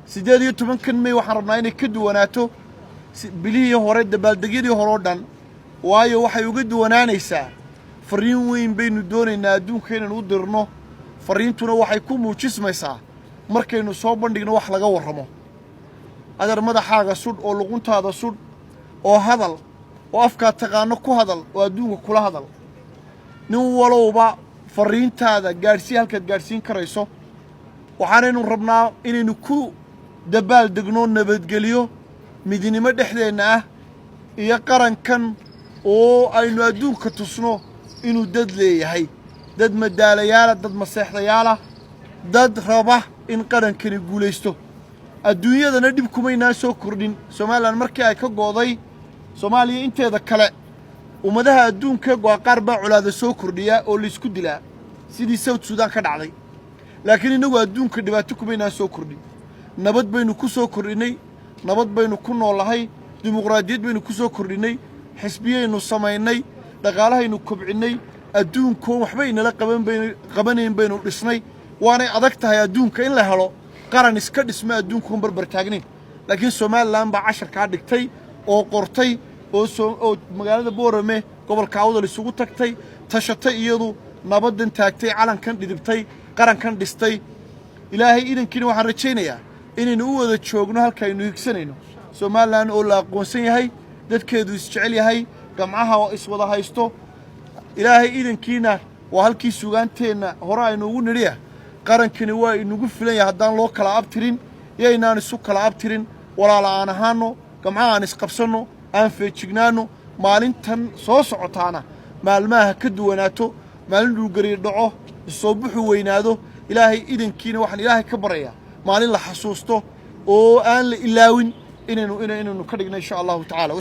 18-kan May waxaan rabnaa inay ka duwanaato bilihii hore, dabaaldegyadii hore oo dhan. Waayo, waxay uga duwanaanaysaa, farriin weyn baynu doonaynaa adduunka inaynu u dirno. Farriintuna waxay ku muujismaysaa markaynu soo bandhigno wax laga warramo. Adeer, madaxaaga sudh oo luquntaada sudh oo hadal oo afkaa taqaano ku hadal oo adduunka kula hadal. Nin walowba farriintaada gaadhsii halkaad gaadhsiin karayso. Waxaanaynu rabnaa inaynu ku dabaal degno nabadgelyo, midnimo dhexdeenna ah iyo qarankan oo aynu adduunka tusno inuu dad leeyahay, dad madaalayaala, dad maseexdayaala, dad raba in qarankani guulaysto. Adduunyadana dhib kumaynaan soo kordhin. Somaliland markii ay ka go'day Soomaaliya inteeda kale, ummadaha adduunka go'a qaar baa colaada soo kordhiyaa oo laysku dilaa, sidii South Sudan ka dhacday. Laakiin innagu adduunka dhibaato kumaynaan soo kordhin. Nabad baynu ku soo kordhinnay, nabad baynu ku noolahay, dimuqraadiyad baynu ku soo kordhinnay, xisbiyaynu samaynay, dhaqaalahaynu kobcinnay, adduunkoon waxba inala qaban baynu qabanayn baynu dhisnay. Waanay adag tahay adduunka in la helo qaran iska dhisma adduunkoon barbar taagnayn. Laakiin Somaliland baa casharkaa dhigtay oo qortay oo magaalada Boorame, gobolka Awdal, isugu tagtay, tashatay, iyadu nabaddan taagtay, calankan dhidibtay, qarankan dhistay. Ilaahay idankiina waxaan rajaynayaa inaynu u wada joogno halkaaynu higsanayno, Somaliland oo la aqoonsan yahay, dadkeedu isjecel yahay, gamcaha oo iswada haysto. Ilaahay idankiina waa halkii sugaanteenna hore aynu ugu nidhiya: qarankani waa inagu filan yahay haddaan loo kala abtirin. Yaynaan isu kala abtirin. Walaala aan ahaano, gamcaha aan isqabsanno, aan feejignaanno. Maalintan soo socotaana maalmaha ha ka duwanaato, maalin dhulgariir dhaco, isoo buxu weynaado. Ilaahay idankiina waxaan Ilaahay ka baryayaa maalin la xasuusto oo aan la ilaawin inaynu ka dhigno, insha Allahu tacala.